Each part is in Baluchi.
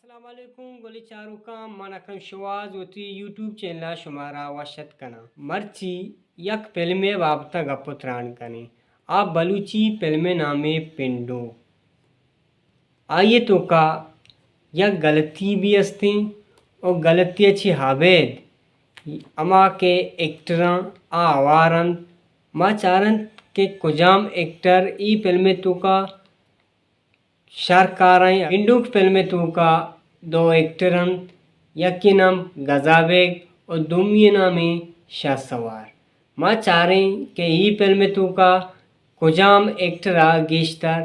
السلام علیکم گلیں چاروکاں، من اکرم شواز وتی یوٹیوب چینل ءَ شمارا وش اتک کناں۔ مرچی یک فلمے بابت ءَ گپ ءُ تران کنیں۔ آ بلوچی فلم ءِ نامے پنڈو۔ آئی ءِ توکا یک گلتی بھی استیں، او گلتی ءَ چہ ابید ہما کہ ایکٹراں آ ہوار انت، ما چارنت کہ کجام ایکٹر ای فلم ءِ توکا شر کاریں۔ پنڈوک فلم ءِ توکا دو ایکٹر انت، یکے نام گزا بیگ و دومی نام شاہ سوار۔ ما چاریں کہ ای فلم ءِ توکا کجام ایکٹر ءَ گیشتر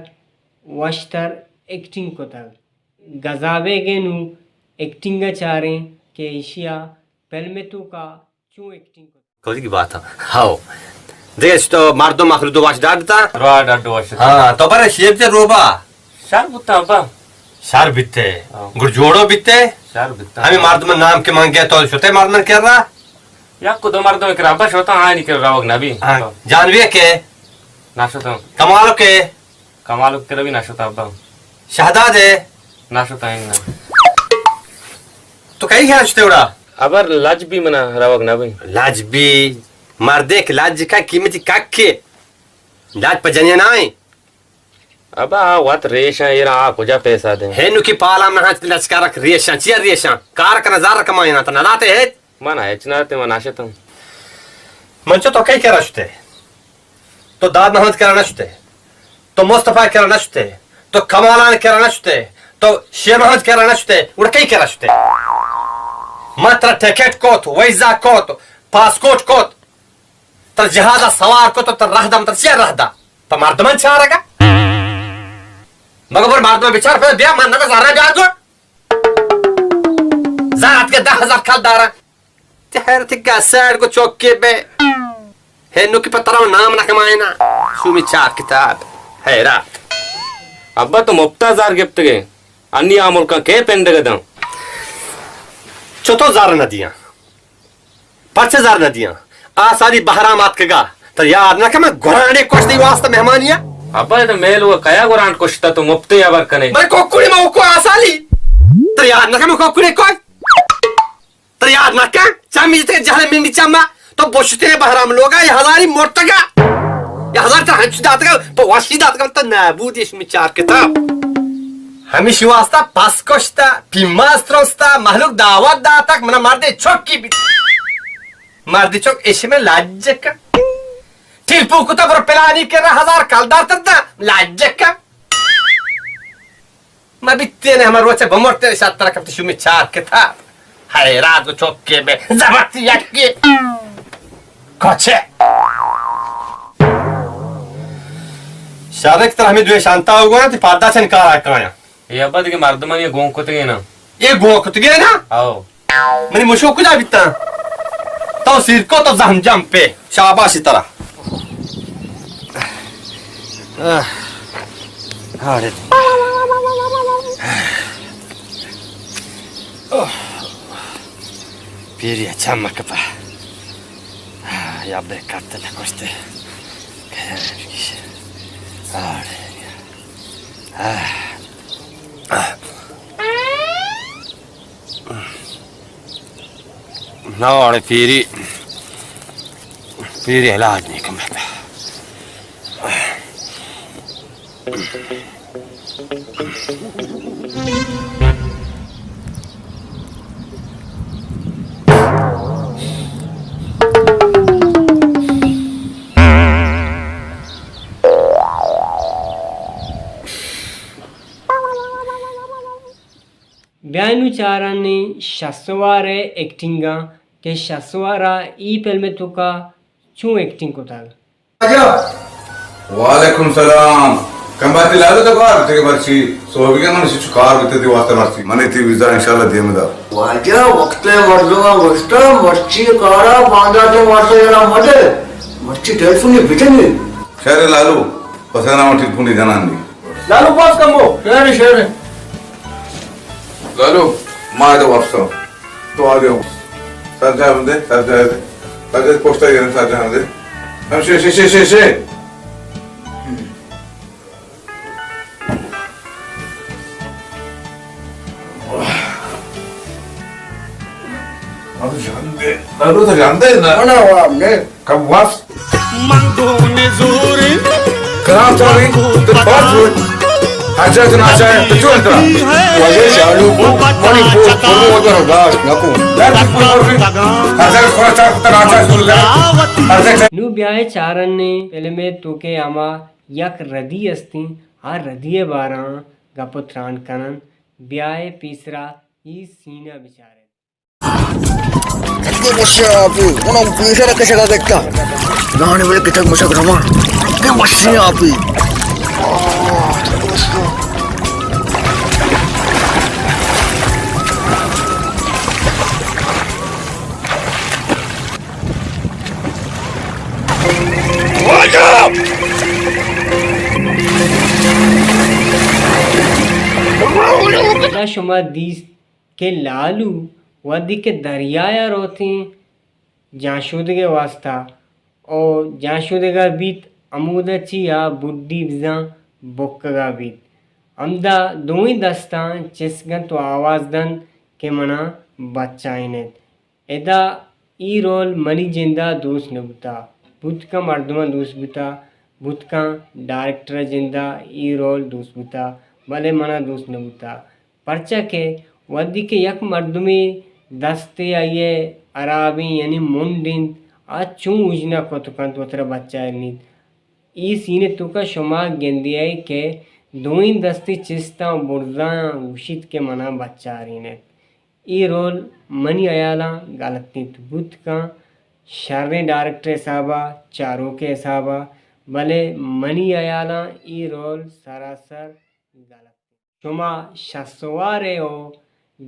وشتر ایکٹنگ کتگ۔ گزا بیگ ءِ نوں ایکٹنگ ءَ چاریں کہ ایشی ءَ فلم ءِ توکا چوں ایکٹنگ کتگ۔ کدی کی بات ہے؟ ہاؤ۔ دیش تو مردم آخر دو واش ڈاڈ تا؟ را ڈاڈ واش۔ ہاں، تو پر شیب تے روبا۔ شر بوتا ابا۔ شر بیتے۔ ہاں۔ گڑ جوڑو بیتے۔ شر بیتا۔ ہمیں مردم نام کے مانگے تو شتے مردم کرا؟ یک کو دو مردم کرا ابا شتا آنی کر روگ نبی۔ ہاں۔ جانوی کے؟ نہ شتا۔ کمالو کے؟ کمالو کرا بھی نہ شتا ابا۔ شہداد ہے؟ نہ شتا اناں۔ تو کئی گیا شتے اڑا؟ ابر لج بھی منا روگ نہ بی۔ لج بھی؟ مردے کہ لج کا قیمتی کک کے۔ لج پہ جنیا نہ آئیں۔ ابا آ وت ریشاں ایرا آ کجا پیسہ دیں؟ ہے نو کی پالا منا چت لچکارک ریشاں۔ چیا ریشاں؟ کار کنا زار کمائینا تا نہ لاتے ہے۔ من ہچ نہ تے من نہ شتم۔ من چو تو کئی کرا شتے؟ تو داد محمد کرا نہ شتے؟ تو مصطفی کرا نہ شتے؟ تو کمالان کرا نہ شتے؟ تو شیر محمد کرا نہ شتے؟ اڑ کئی کرا شتے؟ من ترا ٹکٹ کوت، ویزا کوت، پاسپورٹ کوت، تر جہازا سوار کوت، تر رہ دا، تر چیا رہ دا؟ پہ مردمان چارگا؟ مگو بر مردمان بچار، پہ بیا من نہ زارا بیا گو۔ زار اتکے دہ ہزار کل دارا۔ تی حیرت گا سیڈ کو چوکے بے۔ ہے نو کی پترا نام نہ کمائنا۔ شومی چار کتاب۔ حیرات۔ ابا تو مپتا زار گپتگے۔ انی آ ملکاں کے پنڈگ داں؟ چتو زار نہ دیاں؟ پرچہ زر نہ دیاں؟ آ سالی بہرام آتکگا۔ تر یاد نہ کہ من گورانڈے کشتی واسطہ مہمانیا؟ ابا، اے تو میل و کیا گورانڈ کشتا تو مپتے ہبر کنے؟ بلے کوکڑی ما اوکو آ سالی۔ تر یاد نہ کہ من کوکڑی کوئی؟ تر یاد نہ کہ؟ چمی جتے جہل منڈی چما۔ تو بوشتے بہرام لوگا، یہ ہزاری مرتگا۔ یہ ہزار تر ہنچ داتگا، پہ واشی داتگا، تو نابود یہ شمی چار کتاب۔ ہمیشی واسطہ پس کشتا، پیماز ترستا، مہلوک دعوت داتک، منا مردے چکی بیت۔ مردی چک اشی میں لاجکا۔ ٹیلپو کتا برو پلانی کرا ہزار کلدار تدا لاجکا۔ ما بیتینے ہما روچے بمرتے شاد ترا کپت شمی چار کتاب۔ حیرات کو چوکے بے زبرتی یکی۔ کچے۔ شارک تر ہمیں دوے شانتا ہوگا نا، تی پادا چن کارا کایا۔ اے ابا دگہ مردمانی گون کتگے نا۔ اے گون کتگے نا؟ آؤ۔ منی مشو کجا بیتا؟ تو سیر کو تو زہم جم پہ۔ شاباش ترا۔ آہ۔ آڑے۔ اوہ۔ پیری اچھا مکپا۔ آہ، یا بے کات نہ کشتے۔ آڑے۔ آہ۔ آہ۔ ناڑے پیری، پیری علاج نہیں کم ہے۔ بیا نوں چاران ایں شہسوار ءِ ایکٹنگ ءَ کہ شہسوار ءَ اے فلم ءِ توکا چوں ایکٹنگ کتگ۔ واجہ۔ وعلیکم سلام۔ کمباتی لالو تو کار بیتگے مرچی؟ سوبیگا من شچ کار بیتگے واسطہ مرچی۔ من تی ویزا انشاءاللہ دیم دا۔ واجہ وقت مردم گوشتا مرچی کارا باندات واسطہ یلا مدے۔ مرچی ٹیلیفونی بجنی۔ خیر لالو، پسنا من ٹیلیفونی جنان دی۔ لالو پاس کمو۔ شعر، شعر۔ لالو، ما ادا واپس آؤ۔ تو آ گیا۔ سر جا بندے، سر جا دے۔ سر جا پوسٹا گیا، سر جا دے۔ ہم شے، شے، شے، شے، شے۔ ابو جان دے، ابو تو جان دے نا۔ نا، وا، میں کب واپس؟ من دو نزوری۔ کلام تو نہیں، تو بہت زور۔ اچھا، تو ناچا ہے، تو کیوں انترا؟ واجہ چالو کو، منی کو، کو، کو، کو، داشت، نکو۔ در تو کو، کو، ہزار کو، چار، تو ناچا شروع کر۔ ہزار نوں بیا ایں چاریں فلم ءِ توک ءَ ہما یک ردی است ایں، آ ردی ءِ بارہ ءَ گپ ءُ تران کن ایں۔ بیا ایں پیسرا اے سین ءَ بچار ایں۔ کتنے مشے آپی، انہوں پیسرا کشگا گتا۔ نانی بلے کتنے مشک رمان۔ کتنے مشے آپی۔ ادا شما دیست کہ لالو وھدے کہ دریا ءَ روت ایں جان شودگ ءِ واستا، او جان شودگ ءَ بیت، ہمودا چی آ بڈی بزاں بکگ ءَ بیت۔ ہمدا دوئیں دستاں چست کنت ءُ آواز دنت کہ منا بچائین ات۔ ادا اے رول منی جند ءَ دوست نہ بوتا، بوت کنت مردماں دوست بوتا، بوت کنت ڈائریکٹر ءِ جند ءَ اے رول دوست بوتا، بلے منا دوست نہ بوتا۔ پرچا کہ وھدے کہ یک مردمے دستے آئی ءِ ہرابیں یعنی منڈ انت، آ چون اوژنا کت کنت وترا بچارینیت۔ اے سین ءِ توکا شما گندے ئے کہ دوئیں دستے چستاں برزاں گوشیت کہ منا بچارین ات۔ اے رول منی ہیالاں گلت انت، بوت کنت شریں ڈائریکٹر ءِ حسابا، چاروک ءِ حسابا، بلے منی ہیالاں اے رول سراسر گلت انت۔ شما شھسوار ءِ ءُ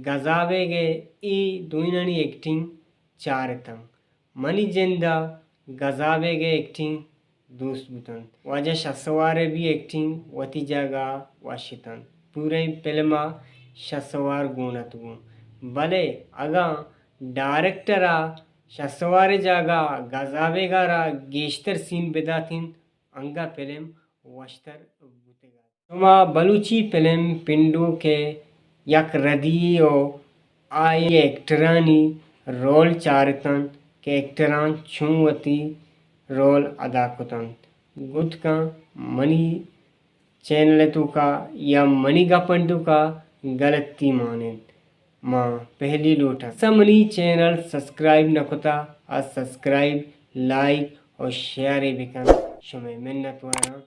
گزابیگ ءِ اے دوئینانی ایکٹنگ چارتنت۔ منی جند ءَ گزابیگ ءِ ایکٹنگ دوست بوتنت۔ واجہ شھسوار ءِ بھی ایکٹنگ وتی جاگہ ءَ وش اتنت۔ پوریں فلم ءَ شھسوار گون ات گوں۔ بلے اگاں ڈائریکٹر ءَ شھسوار ءِ جاگہ ءَ گزابیگ ءَ را گیشتر سین بداتنت، انگہ فلم وشتر بوتگ ات۔ شما بلوچی فلم پنڈوک ءِ یک ردی ءُ آئی ءِ ایکٹرانی رول چارتنت کہ ایکٹراں چون وتی رول ادا کتنت۔ بوت کنت منی چینل ءِ توکا یا منی گپانی توکا گلتی مان انت، ما پہلی لوٹاں۔ کسا منی چینل سبسکرائب نہ کتا، آ سبسکرائب، لائک ءُ شیئرے بکن۔ شمئے منت واراں۔